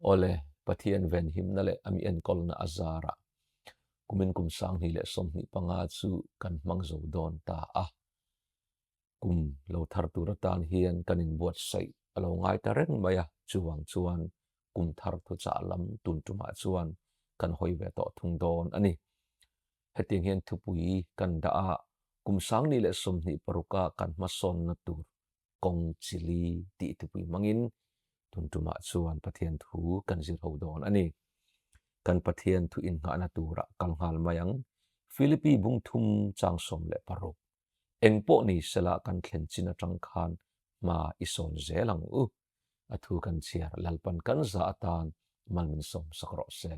Awle, Pathian venhimna leh a mi enkawlna a zarah kumin kum 2025 chu kan hmang zo dawn ta a. Kum lo thar tur atan hian kan inbuatsaih a lo ngai ta reng mai a, chuvang chuan kum thar thuchah lam tun tumah chuan kan hawi ve tawh thung dawn a ni. Hetiang hian thupui kan dah a, kum 2026 a kan hmasawnna tur kawng chili tih thupui hmangin tun tumah chuan Pathian thu kan zir ho dawn a ni. Kan Pathian thu innghahna turah kal nghal mai ang. Philippi bung thum chang 16. Eng pawh ni sela kan thlen chin atang khan hma i sawn zel ang u. A thu kan chhiar Lalpan kan za atan mal min sawm sak rawh se.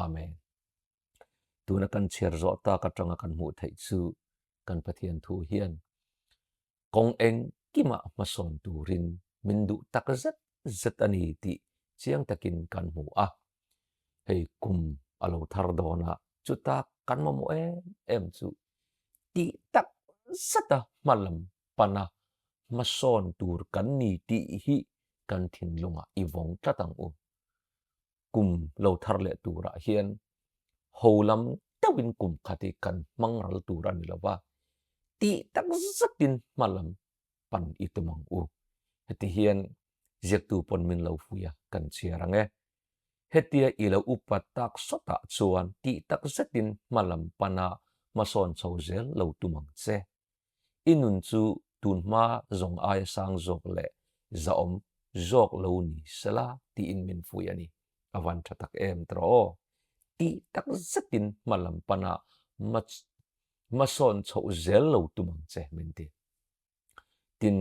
Amen. Tuna kan chhiar zawh tak atanga kan hmuh theih chu kan Pathian thu hian kawng engkimah hmasawn turin min duh tak zet zet a ni tih chiang takin kan hmu a. Hei kum a lo thar dawn a, chuta kan mamawh em em chu tih tak zeta hma lam pana hmasawn tur kan ni tih hi kan thinlungah i vawng tlat ang u. Kum lo thar leh turah hian ho lam deuhin kum khat hi kan hmang ral tur a ni lo va, tih tak zetin hma lam pan i tum ang u. Heti hian ziaktu pawn min lo fui a, kan chhiar ang e. Hetia i lo upat tak sawtah chuan tih tak zetin hma lam pana hmasawn chho zel lo tum ang che. I nun chu tun hma zawng aia sang zawk leh zahawm zawk lo ni sela tiin min fui a ni. A van tha tak em tawh aw. Tih tak zetin hma lam pana hmasawn chhoh zel lo tum ang che min ti. Tin,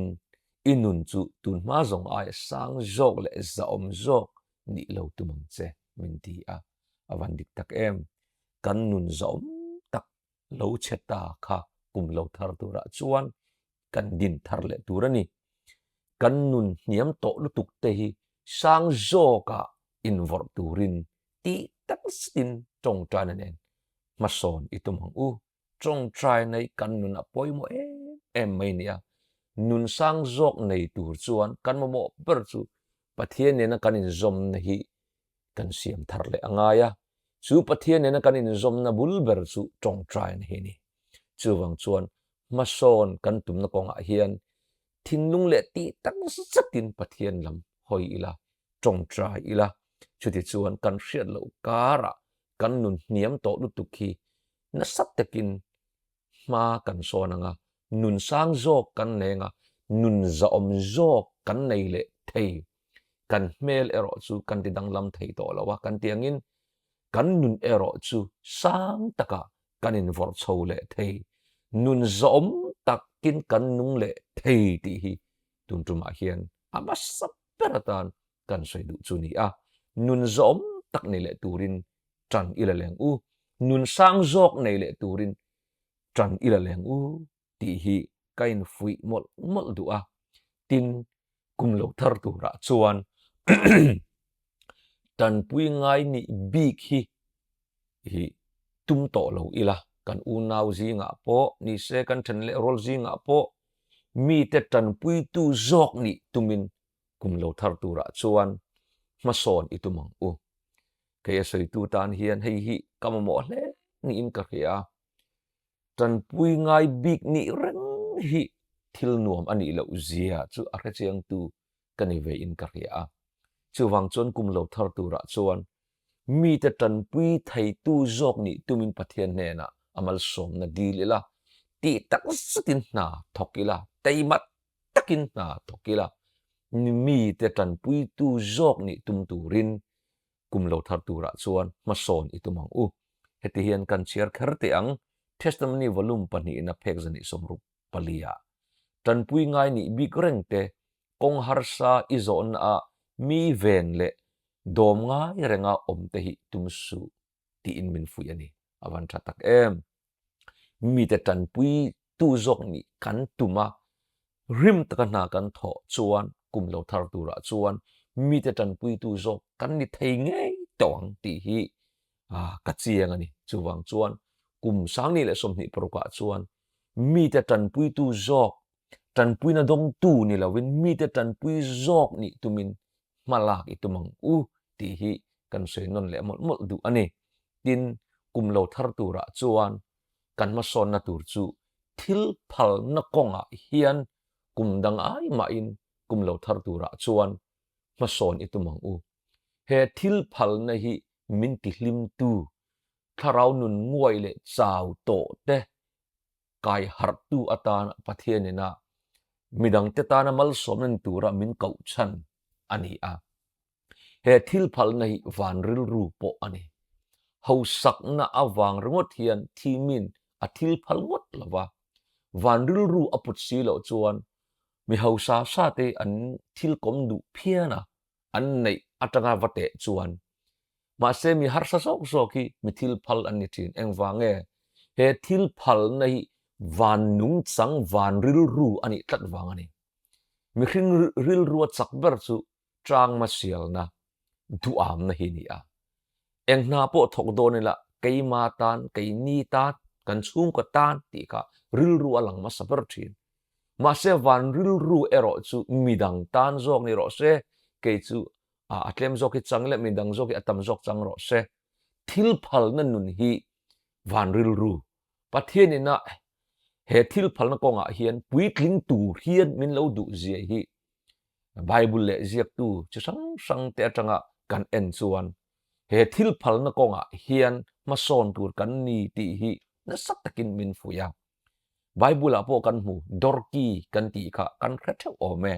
i nun chu tun hma zawng aia sang zawk leh zahawm zawk nih lo tum ang che min ti a. A van dik tak em. Kan nun zahawm tak lo chhe ta kha kum lo thar turah chuan kan din thar leh tur a ni. Kan nun hniam tawh lutuk te hi sang zawkah invawrh turin tih tak zetin tawngtaina nen hmasawn i tum ang u. Tawngtaina hi kan nun a pawimawh em em mai nia. Nun sang zawk nei tur chuan kan mamawh ber chu Pathian nena kan inzawmna hi kan siam thar leh a ngai a, chu Pathian nena kan inzawmna bul ber chu tawngtaina hi a ni. Chuvang chuan hmasawn kan tumna kawngah hian thinlung leh tih tak zetin Pathian lam hawi ila, tawngtai ila, chuti chuan kan hriat loh karah kan nun hniam tawh lutuk hi nasa takin hma kan sawn ang a, nun sang zawk kan nei ang a, nun zahawm zawk kan nei leh thei. Kan hmel erawh chu kan ti danglam thei tawh lo a, kan ti angin kan nun erawh chu sang takah kan invawrh chho leh thei. Nun zahawm takin kan nung leh thei tih hi tun tumah hian a hmasa ber atan kan sawi duh chu ni a, nun zahawm tak nei leh turin ṭan i la leng u, nun sang zawk nei leh turin ṭan i la leng u tih hi ka infuih mawlh mawlh duh a, tin kum lo thar turah chuan ṭanpui ngai nih bik hi hi tum tawh lo ila, kan unau zingah pawh ni se, kan ṭhen leh rual zingah pawh mite ṭanpuitu zawk nih tumin kum lo thar turah chuan hmasawn i tum ang u. Kei a sawitu tan hian hei hi ka mamawh hle niin ka hria a, tanpui ngai bik nih reng hi thil nuam a nih loh zia chu a hrechiangtu ka ni ve in ka hria a. Chuvang chuan kum lo thar turah chuan mite tanpui theitu zawk nih tumin Pathian hnenah a malsawmna dil ila, tih tak zetin hna thawk ila, teima takin hna thawk ila, mite tanpuitu zawk nih tum turin kum lo thar turah chuan hmasawn i tum ang u. Heti hian kan chhiar kher teh ang, Testimony Volume pahnihna phek zahnih 64 ah, Tanpui ngai nih bik reng te, kawng harsa i zawhna ah mi ven leh dawm ngai renga awm te hi tum suh tiin min fuih a ni. A van tha tak em! Mite tanpui tu zawk nih kan tum a, rim taka hna kan thawh chuan kum lo thar turah chuan mite tanpui tu zawk kan ni thei ngei tawh ang tih hi ka chiang a ni. Chuvang chuan kum 2026 ah chuan mite tanpui tu zawk, tanpuina dawngtu ni lovin mite tanpui zawk nih tumin hmalak i tum ang u. tih hi kan sawi nawn leh mawlh mawlh duh a ni. Tin, kum lo thar turah chuan kan hmasawnna tur chu thil phalna kawngah hian kum dang ai mahin kum lo thar turah chuan hmasawn i tum ang u. He thil phalna hi min tihlimtu, thlarau nun nguai leh chau tawh te kai harhtu atan Pathianin a midangte tana malsawmna ni tura min koh chhan a ni a. He thil phalna hi van rilru pawh a ni. Hausakna avang ringawt hian thimin a thil phal ngawt lo va, van rilru a put si loh chuan mi hausa sa te an thil kawm duh phian a, an neih atanga va teh chuan. Mahse mi harsa zawk zawk hi mi thil phal an ni thin. Engvang nge? He thil phalna hi van nungchang, van rilru a nih tlat vang a ni. Mihring rilrua chak ber chu tangma sialna, duhamna hi a ni a. Eng hna pawh thawk dawn ila keima tan, keini tan, kan chhungkaw tan tih kha rilru a lang hmasa ber thin. Mahse van rilru erawh chu midang tan zawk ni rawh se, kei chu a tlem zawk hi chang leh midang zawk hi a tam zawk chang rawh se. Thil phalna nun hi van rilru Pathian ina he thil phalna kawngah hian puitling tur hian min lo duh zia hi Bible leh ziaktu chi hrang hrang te atanga kan en chuan he thil phalna kawngah hian hmasawn tur kan ni tih hi nasa takin min fuih a. Bible ah pawh kan hmu Dorki kan tih kha kan hre theuh awm e.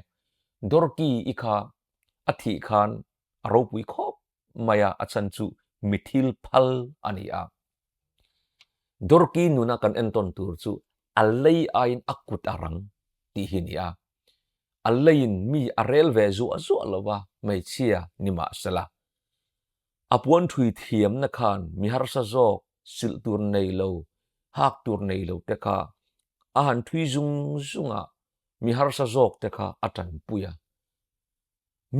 Dorki i kha a thih khan a ropui khawp mai a, a chhan chu mi thil phal a ni a. Dorki nuna kan entawn tur chu a lei aiin a kut a rang tih hi a ni a. A leiin mi a rel ve zuah zuah lo va, hmeichhia ni mah sela. A puan thui thiamna khan mi harsa zawk, silh tur nei lo, hak tur nei lo te kha a han thui zung zung a, mi harsa zawk te kha a tanpui a.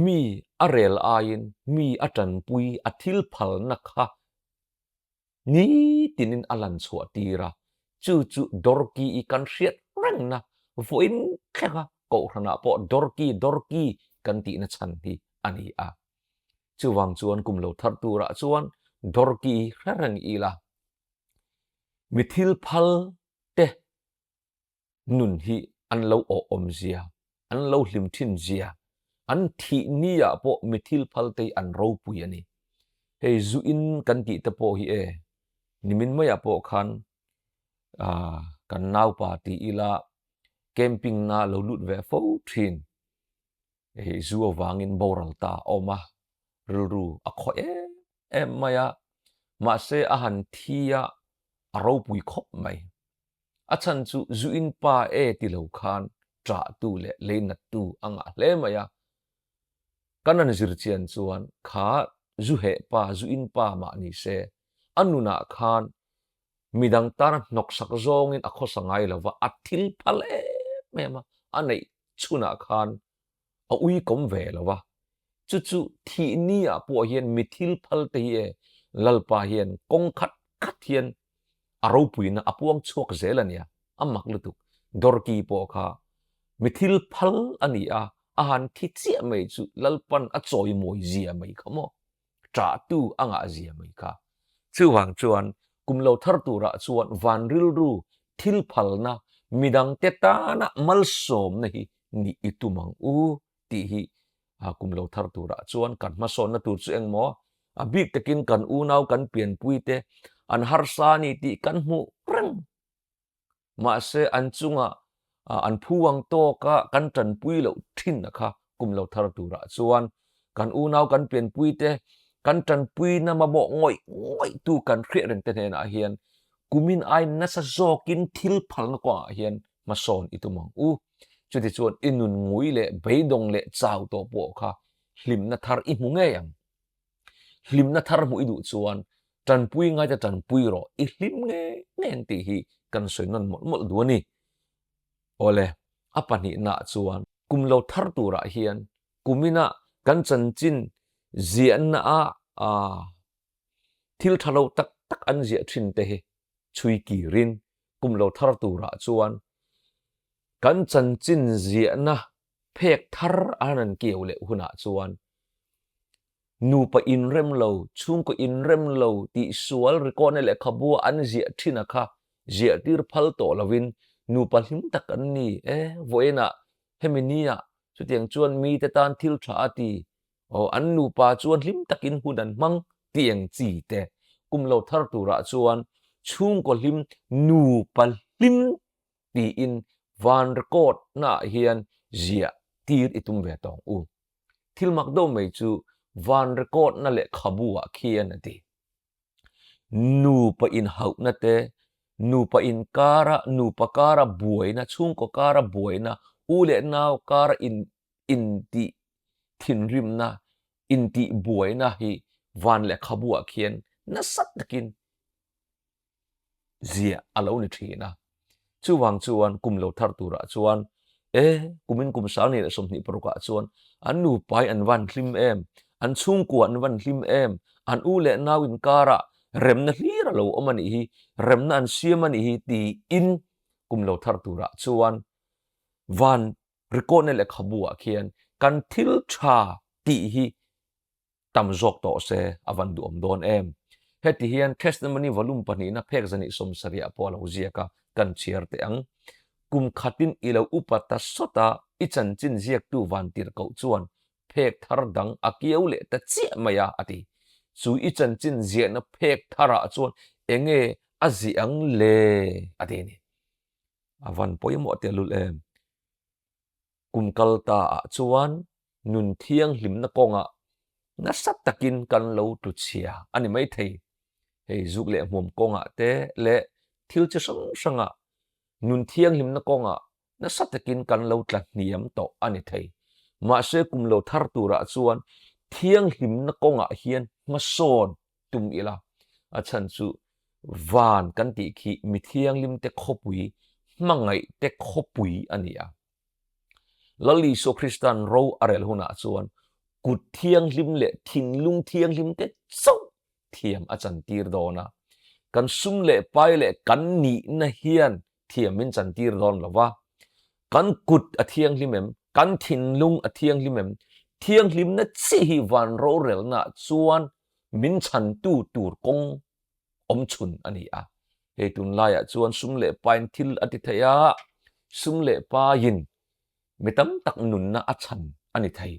Mi a rel aiin mi a tanpui a thil phalna kha nitinin a lan chhuah tir a, chu chu Dorki-i kan hriat rengna vawiin thlenga Kohhranah pawh Dorki, Dorki kan tihna chhan hi a ni a. Chuvang chuan kum lo thar turah chuan Dorki hre reng ila, mi thil phal te nun hi an lo awh awm zia, an lo hlim thin zia, an thih ni ah pawh mi thil phal te hi an ropui a ni. Hei zu in kan tih te pawh hi e, nimin maiah pawh khan ah kan naupa ti ila camping na lo lut ve fo thin, hei zu avangin boral ta a awm a, rilru a khawih em em mai a, mahse a han thi a, a ropui khawp mai. A chhan chu zu in pa e ti lo khan ṭahtu leh leinattu a ngah hle mai a. Kan han zir chian chuan kha zu heh pa, zu in pa mah ni se, a nunah khan midang tana hnawksak zawngin a khawsa ngai lo va, a thil phal em em a, a neih chhunah khan a uikawm ve lo va. Chu chu thih ni ah pawh hian mi thil phal te hi e Lalpa hian kawng khat khat hian a ropuina a puang chhuak zel a nia, a mak lutuk. Dorki pawh kha mi thil phal a ni a, a han thi chiah mai chu Lalpan a chawimawi zia mai kha maw, ṭahtu a ngah zia mai kha. Chuvang chuan kum lo thar turah chuan van rilru thil phalna midangte tana malsawmna hi nih i tum ang u tih hi kum lo thar turah chuan kan hmasawnna tur chu engmaw a bik takin kan unau kan pianpui te an harsa a ni tih kan hmuh reng. Mahse an chunga an phu ang tawka kan tanpui loh thin a kha kum lo thar turah chuan kan unau kan pianpui te kan tanpuina mamawh ngawih ngawih tu kan hriat reng te hnenah hian kumin ai nasa zawkin thil phalna kawngah hian hmasawn i tum ang u. Chutichuan i nun ngui leh beidawng leh chau tawh pawh kha hlimna thar i hmu ngei ang. Hlimna thar hmuh i duh chuan tanpui ngaite tanpui rawh, i hlim ngei ngei ang tih hi kan sawi nawn mawlh mawlh duh a ni. Awle, a pahnihnaah chuan kum lo thar turah hian kumina kan chanchin ziahna ah thil tha lo tak tak an ziah thin te hi chhui kirin kum lo thar turah chuan kan chanchin ziahna phek thar an rawn keu leh hunah chuan. Nupa inrem lo, chhungkaw inrem lo tih sual record-na lehkhabua an ziah thin a kha ziah tir phal tawh lovin nupa hlim tak an ni e, vawiinah hemi nia chutiang chuan mite tan thil tha a ti, aw an nupa chuan hlim takin hun an hmang tih ang chi te kum lo thar turah chuan chhungkaw hlim nupa hlim tiin van record naah hian ziah tir i tum ve tawng u. Thil mak deuh mai chu van record na lehkhabu ah khian a ti. Nupa inhauhna te, nupa inkara, nupa kara buaina, chhungkaw kara buaina, u leh nau kara in intih thinrimna, intih buaina hi van lehkhabu ah khian nasa takin ziah a lo ni thin a. Chuvang chuan kum lo thar turah chuan e kumin kum 2026 ah chuan an nupai an van hlim em, an chhungkua an van hlim em, an u leh nau inkarah remna hlir a lo awm a nih hi, remna an siam a nih hi tiin kum lo thar turah chuan van record-na lehkhabu ah khian kan thil tha tih hi tam zawk tawh se a van duhawm dawn em. Heti hian Testimony volume pahnihna phek zahnih 70 pawh a lo ziak a, kan chhiar teh ang. Kum khatin i lo upa ta sawt a, i chanchin ziaktu van tirhkoh chuan phek thar dang a kiau leh ta chiah mai a, a ti. Chu i chanchin ziahna phek tharah chuan enge a ziah ang le? a ti a ni. A van pawimawh tehlul em? Kum kal ta ah chuan nun thianghlimna kawngah nasa takin kan lo tlu chhia a ni maithei. Hei zuk leh hmuam kawngah te leh thil chi hrang hrangah nun thianghlimna kawngah nasa takin kan lo tla hniam tawh a ni thei. Mahse kum lo thar turah chuan thianghlimna kawngah hian hmasawn tum ila, a chhan chu van kan tih khi mi thianghlimte khawpui, hmangaihte khawpui a ni a. Lal Isua Krista'n ro a rel hunah chuan kut thianghlim leh thinlung thianghlimte chauh thiam a chantir dawn a. Kan sum leh pai leh kan nihna hian thiam min chantir dawn lo va. Kan kut a thianghlim em? Kan thinlung a thianghlim em? Thianghlimna chiah hi van rorelnaah chuan min chhantu tur kawng awm chhun a ni a. Hei tunlaiah chuan sum leh pain thil a ti thei a, sum leh paiin mi tam tak nunna a chhan a ni thei.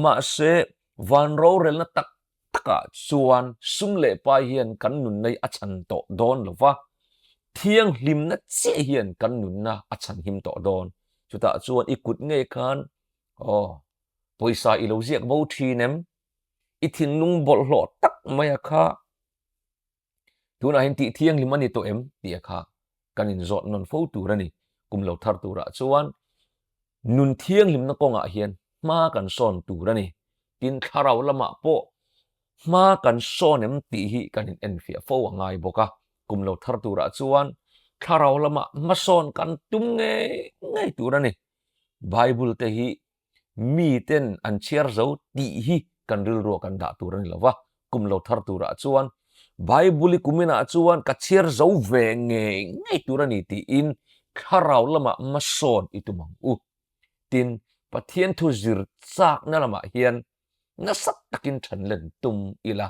Mahse, van rorelna tak takah chuan sum leh pai hian kan nunna hi a chhan tawh dawn lo va, thianghlimna chiah hian kan nunna a chhan him tawh dawn. Chutah chuan i kut ngei khan, aw, pawisa i lo ziak bo thin em? I thinlung bawlhhlawh tak maia kha tunah hian tih thianghlim a ni tawh em tih a kha kan inzawt nawn fo tur a ni. Kum lo thar turah chuan nun thianghlimna kawngah hian hma kan sawn tur a ni. Tin, thlarau lamah pawh hma kan sawn em tih hi kan in enfiah fo a ngai bawk a. Kum lo thar turah chuan thlarau lamah hmasawn kan tum ngei ngei tur a ni. Bible te hi miten an chhiar zo tih hi kan rilruah kan dah tur a ni lo va, kum lo thar turah chuan Bible-i kuminah chuan ka chhiar zo ve ngei ngei tur a ni tiin thlarau lamah hmasawn i tum ang u. Tin, Pathian thu zir chakna lamah hian nasa takin thanlen tum ila,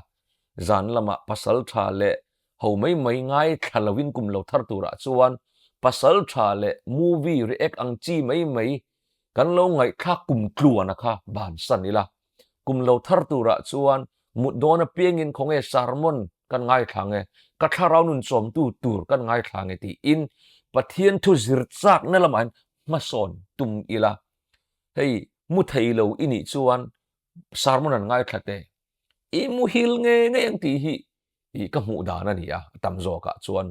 zan lamah pasal tha leh ho mai mai ngaithla loin kum lo thar turah chuan pasal tha leh movie react ang chi mai mai kan lo ngaihthlak kum tluana kha bansan ila, kum lo thar turah chuan mut dawn apiangin khawnge sermon kan ngaithla nge, ka thlarau nun chawmtu tur kan ngaithla nge tiin Pathian thu zir chakna lamah hian hmasawn tum ila. Hei mu thei lo i nih chuan sermon an ngaithla teh, i muhil nge ngei ang tih hi ka hmuh dan a ni a, a tam zawkah chuan.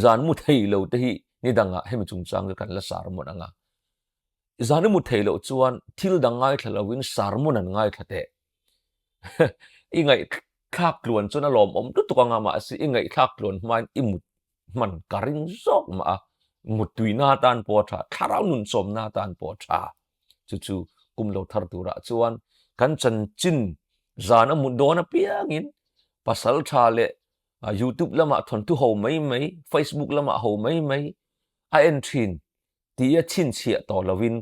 Zan mu thei lo te hi ni dangah hemi chungchang chu kan la sermon ang a. Zan i mu thei loh chuan thil dang ngaithla lovin sermon an ngaithla teh. I ngaihthlak tluan chuan a lawmawm lutuk anga mahse i ngaihthlak tluan hmain i mut hman ka ring zawk mah a, muttuina atan pawh a tha, thlarau nunchawmna atan pawh a tha. Chu chu kum lo thar turah chuan kan chanchin zan a mut dawn apiangin pasal tha leh YouTube lamah thawnthu ho mai mai, Facebook lamah ho mai mai a en thin tia chhinchhiah tawh lovin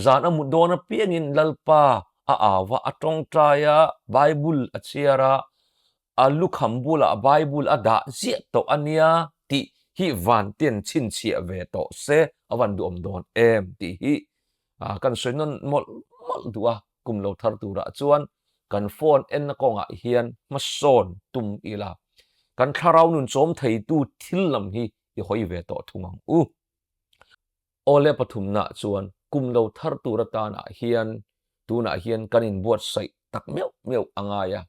zan a mut dawn apiangin Lalpa. a au a, a tawngtai a, Bible a chhiar a, a lukham bulah Bible a dah ziah tawh a nia tih hi vantian chhinchhiah ve tawh se a van duhawm dawn em tih hi kan sawi nawn mawlh mawlh duh a, kum lo thar turah chuan kan phone enna kawngah hian hmasawn tum ila kan thlarau nun chawm theitu thil lam hi i hawi ve tawh thung ang u. Aw le pathumnaah chuan kum lo thar tur atanah hian tunah hian kan inbuatsaih tak meuh meuh a ngai a,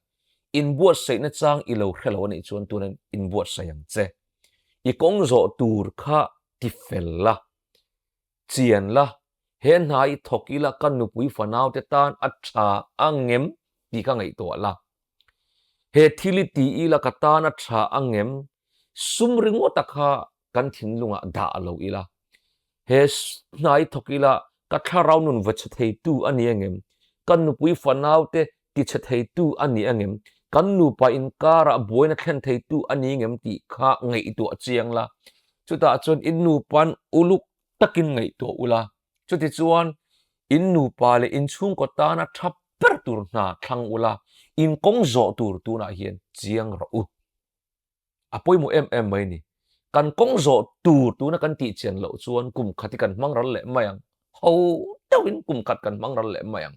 inbuatsaihna chang i lo hre lo a nih chuan tuna inbuatsaih ang che. I kawng zawh tur kha ti fel la, chian la, he hna i thawk ila ka nupui fanaute tan a tha angem tih kha ngaihtuah la. He thil i ti ila ka tan a tha angem? Sum ringawta kha kan thinlungah dah lo ila. He hna i thawk ila ka thlarau nun va chhe theitu a ni angem? Ka nupui fanaute ti chhe theitu a ni angem? Kan nupa inkarah buaina thlen theitu a ni ngem tih kha ngaihtuah chiang la. Chutah chuan in nupa'n uluk takin ngaihtuah ula. Chutichuan, in nupa leh in chhungkaw tana tha ber tur hna thlang ula, in kawng zawh tur tunah hian chiang rawh u. A pawimawh em em mai ni. Kan kawng zawh tur tuna kan tih chian loh chuan kum khat hi kan hmang ral leh mai ang. Ho deuhin kum khat kan hmang ral leh mai ang.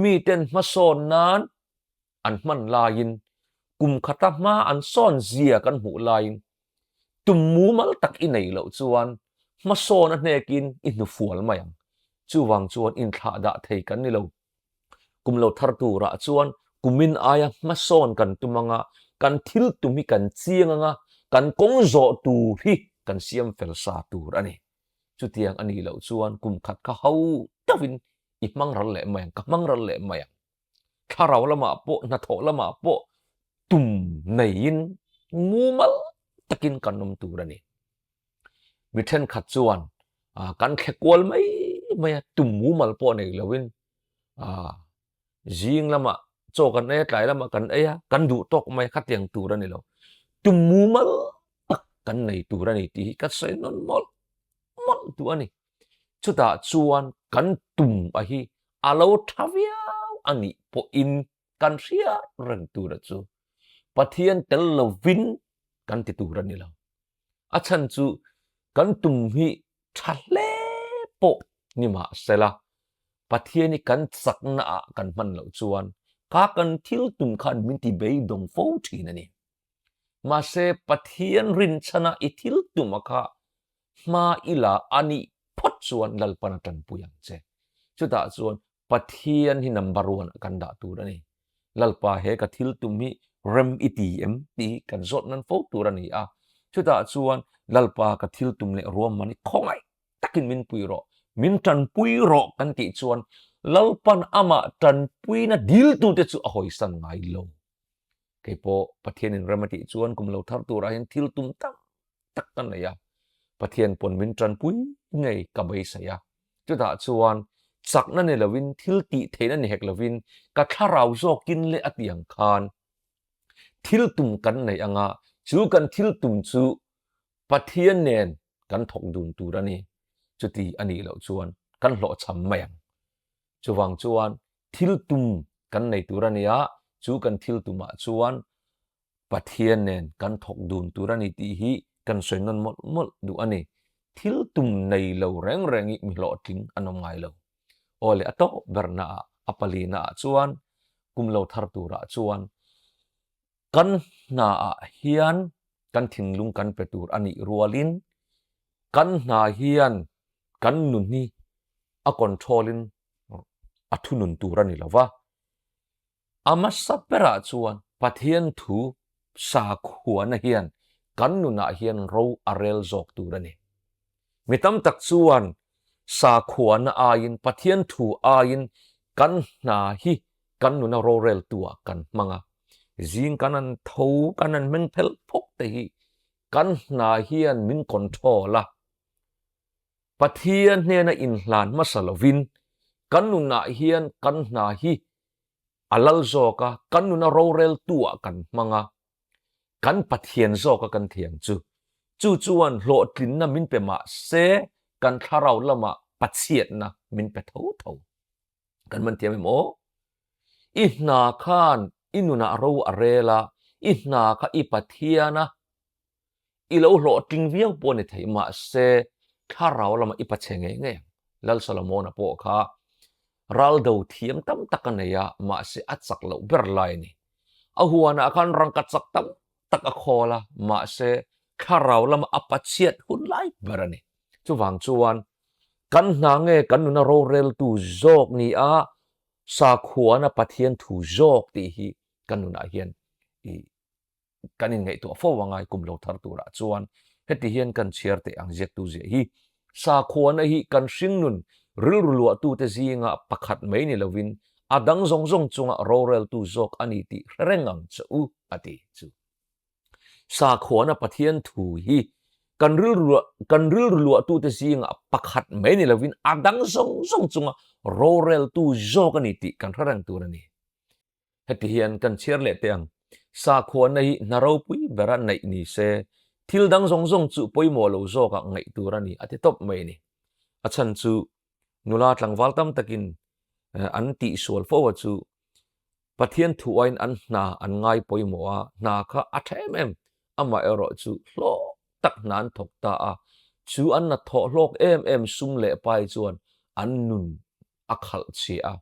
Miten hmasawn nan an hman laiin kum khata hma an sawn zia kan hmuh laiin tum mumal tak i nei loh chuan hmasawn a hnekin i hnufual mai ang. Chuvang chuan inthlah dah thei kan ni lo. Kum lo thar turah chuan kumin aia hmasawn kan tum anga kan thil tum hi kan chiang anga kan kawng zawh tur hi kan siam fel sa tur a ni. Chutiang a nih loh chuan kum khat kha ho deuhin i hmang ral leh mai ang, ka hmang ral leh mai ang. Thlarau lamah pawh hnathawh lamah pawh tum neiin mumal takin kan awm tur a ni. Mi thenkhat chuan kan thle kual mai mai a, tum mumal pawh nei loin zing lamah chaw kan ei a, tlai lamah kan ei a, kan duh tawk mai a, khatiang tur a ni lo. Tum mumal tak kan nei tur a ni tih hi ka sawi nawn mawlh mawlh duh a ni. Chutah chuan kan tum a hi a lo tha viau a nih pawhin kan hriat reng tur a chu Pathian tel lovin kan ti tur a ni lo. A chhan chu kan tum hi tha hle pawh ni mah sela Pathian hi kan chakna ah kan hman loh chuan kha kan thil tum khan min ti beidawng fo thin a ni. Mahse Pathian rinchhana i thil tum a kha hma i la a nih phawt chuan Lalpan a tanpui ang che. Chutah chuan Pathian hi number one ah kan dah tur a ni. Lalpa he ka thil tum hi rem i ti em tih hi kan zawt nan fo tur a ni a. Chutah chuan Lalpa ka thil tum leh ruahman hi khawngaih takin min pui rawh, min tanpui rawh kan tih chuan Lalpan amah tanpuina diltute chu a hawisan ngai lo. Kei pawh Pathianin rem a tih chuan kum lo thar turah hian thil tum tak tak ka nei a, Pathian pawn min tanpui ngei ka beisei a. Chutah chuan chakna ni lovin thil tih theihna ni hek lovin ka thlarau zawkin leh a tih ang khan thil tum kan nei anga chu kan thil tum chu Pathian nen kan thawk dun tur a ni. Chuti a nih loh chuan kan hlawhchham mai ang. Chuvang chuan thil tum kan nei tur a nia, chu kan thil tumah chuan Pathian nen kan thawk dun tur a ni tih hi kan sawi nawn mawlh mawlh duh a ni. Thil tum nei lo reng reng hi mi hlawhtling an awm ngai lo. Aw le a tawp berna ah, a palina ah chuan kum lo thar turah chuan kan hna ah hian kan thinlung kan pe tur a nih rualin kan hna hian kan nun hi a control in a thunun tur a ni lo va. A hmasa berah chuan Pathian thu sakhuana hian kan nunah hian ro a rel zawk tur a ni. Mi tam tak chuan sakhuana aiin Pathian thu aiin kan hna hi kan nuna roreltuah kan hmang a. Zing kan han tho, kan han meng phelh phawk te hi kan hna hian min control a. Pathian hnena inhlan hmasa lovin kan nunah hian kan hna hi a lal zawk a, kan nuna roreltuah kan hmang a, kan Pathian zawka kan thiam chu. Chu chuan hlawhtlinna min pe mah se kan thlarau lamah pachhiatna min pe tho tho. Kan man thiam em aw? I hna khan i nunah ro a rel a, i hna kha i Pathian a, i lo hlawhtling viau pawh a ni thei, mahse thlarau lamah i pachhe ngei ngei ang. Lal Solomona pawh kha raldo thiam tam tak a nei a, mahse a chak loh ber lai a ni. A huanah khan rangka chak tam tak a khawl a, mahse thlarau lama a pachhiat hun lai ber a ni. Chuvang chuan kan hna nge kan nuna roreltu zawk ni a, sakhuana Pathian thu zawk tih hi kan nunah hian i kan inngaihtuah fo angai kum lo thar turah chuan heti hian kan chhiar teh ang ziaktu ziah hi sakhuana hi kan hringnun rilru luahtute zinga pakhat mai ni lovin a dang zawng zawng chunga roreltu zawk a ni tih hre reng ang che u a ti chu. Sakhuana Pathian thu hi kan rilru kan rilru luahtute zinga pakhat mai ni lovin a dang zawng zawng chunga roreltu zawk a ni tih kan hre reng tur a ni. Heti hian kan chhiar leh teh ang, Sakhuana hi hna ropui bera neih ni se, thil dang zawng zawng chu pawimawh lo zawkah ngaih tur a ni a ti tawp mai a ni. A chhan chu nula tlangval tam takin an tihsual fo a chu Pathian thu aiin an hna an ngai pawimawh a, hna kha a tha em em, amaherawh chu hlawk tak hna an thawk ta a, chu an na thawh hlawk em em sum leh pai chuan an nun a khalh chhia a,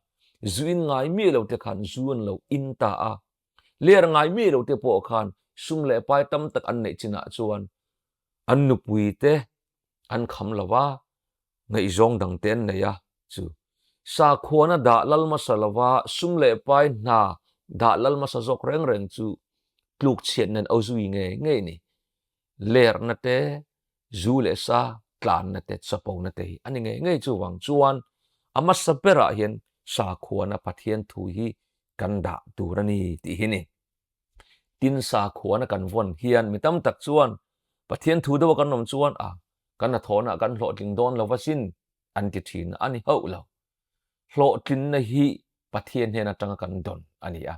zu in ngai miah lo te khan zu an lo in ta a, ler ngai miah lo te pawh khan sum leh pai tam tak an neih chinah chuan an nupui te an kham lo va, ngaihzawng dang te an nei a, chu sakhuana dah lal hmasa lo va sum leh pai hna dah lal hmasa zawk reng reng chu tluk chhiat nen au zui ngei ngei ni. Lerna te Zu leh sa tlanna te chapona te hi a ni ngei ngei chuvang chuan a hmasa berah hian sakhuana Pathian thu hi kan dah tur a ni tih hi ni. Tin sakhuana kan vawn hian mi tam tak chuan Pathian thu deuha kan awm chuan a kan hnathawhna kan hlawhtling dawn lo va sin an ti thin a ni hauh lo. Hlawhtlinna hi Pathian hnen atanga kan dawn a ni a.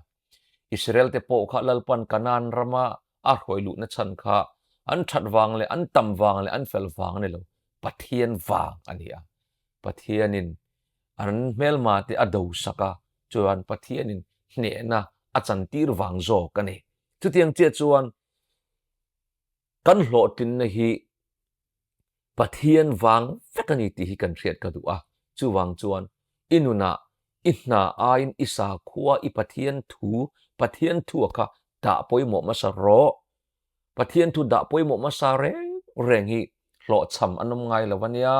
Israel-te pawh kha Lalpan Kanaan rama a hruai luhna chhan kha an that vang leh an tam vang leh an fel vang a ni lo, Pathian vang a ni a. Pathianin an hmelmate a dosak a, chuan Pathianin hnehna a chantir vang zawk a ni. Chutiang chiah chuan kan hlawhtlinna hi Pathian vang vek a ni tih hi kan hriat ka duh a, chuvang chuan i nunah i hna aiin i sakhua i Pathian thu, Pathian thua kha dah pawimawh hmasa rawh. Pathian thu dah pawimawh hmasa reng reng hi hlawhchham an awm ngai lo a nia,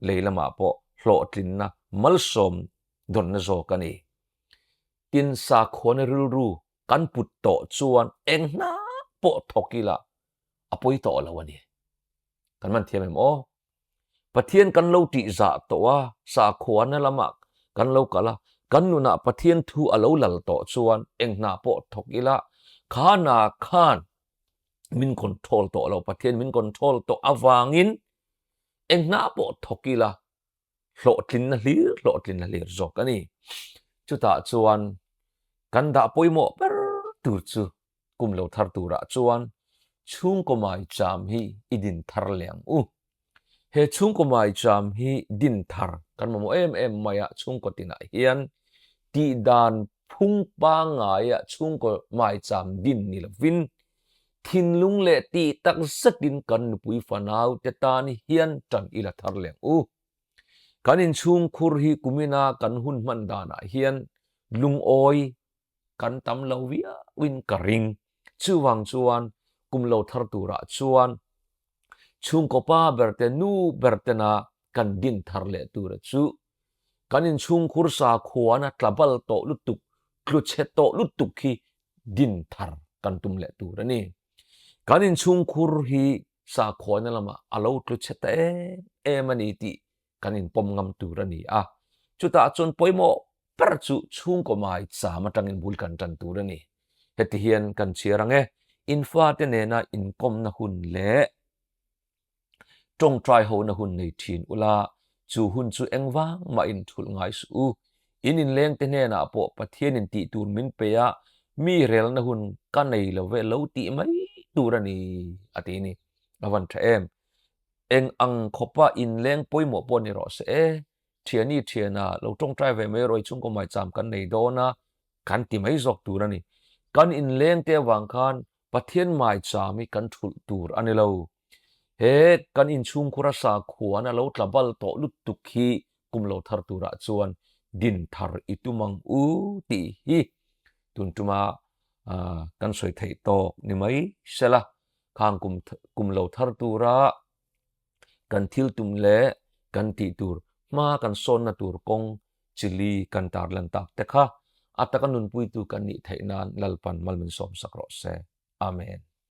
lei lamah pawh hlawhtlinna malsawm dawnna zawk a ni. Tin, sakhuana rilru kan put tawh chuan eng hna pawh thawk ila a pawi tawh lo a ni. Kan man thiam em aw? Pathian kan lo tih zah tawh a, sakhuana lamah kan lo kal a, kan nunah Pathian thu a lo lal tawh chuan eng hna pawh thawk ila, kha hna khan min control tawh lo, Pathian min control tawh avangin eng hna pawh thawk ila hlawhtlinna hlir hlawhtlinna hlir zawk a ni. Chutah chuan kan dah pawimawh ber tur chu kum lo thar turah chuan chhungkaw maicham hi i din thar leh ang u. He chhungkaw maicham hi din thar kan mamawh em em mai a, chhungkaw tinah hian tihdan phung pangngaia chhungkaw maicham din ni lovin thinlung leh tih tak zetin kan nupui fanau te tan hian tan i la thar leh ang u. Kan inchhungkhur hi kumina kan hun hman danah hian lungawi kan tam lo viauin ka ring. Chuvang chuan kum lo thar turah chuan chhungkaw pa ber te nu ber tena kan din thar leh tura chu kan inchhungkhur sakhuana tla bal tawh lutuk, tlu chhe tawh lutuk hi din thar kan tum leh tur a ni. Kan inchhungkhur hi sakhuana lamah a lo tlu chhe ta em em a ni tih kan inpawm ngam tur a ni a. Chutah chuan pawimawh ber chu chhungkaw mai cham atangin bul kan tan tur a ni. Heti hian kan chhiar ang e, in fate nena inkawmna hun leh tawngtai hona hun nei thin ula, chu hun chu engvang mah in thulh ngai suh u. In inlengte hnenah pawh Pathianin tih tur min pe a, mi relna hun ka nei lo ve lo tih mai tur a ni, a ti ni. A van tha em? Eng ang khawpa inleng pawimawh pawh ni rawh se e, thiani thiana lo tawngtai ve mai rawh i chhungkaw maicham kan nei dawn a. Kan ti mai zawk tur a ni. Kan inlengte avang khan Pathian maicham hi kan thulh tur a ni lo. He kan inchhungkhura sakhuan a lo tla bal tawh lutuk hi kum lo thar turah chuan din thar i tum ang u tih hi tun tuma kan sawi theih tawk ni mai sela khang kum kum lo thar tura kan thil tum leh kan tih tur hma kan sawnna tur kawng chili kan tarlan tak te kha a taka nunpuitu kan nih theih nan Lalpan mal min sawmsak rawh se. Amen.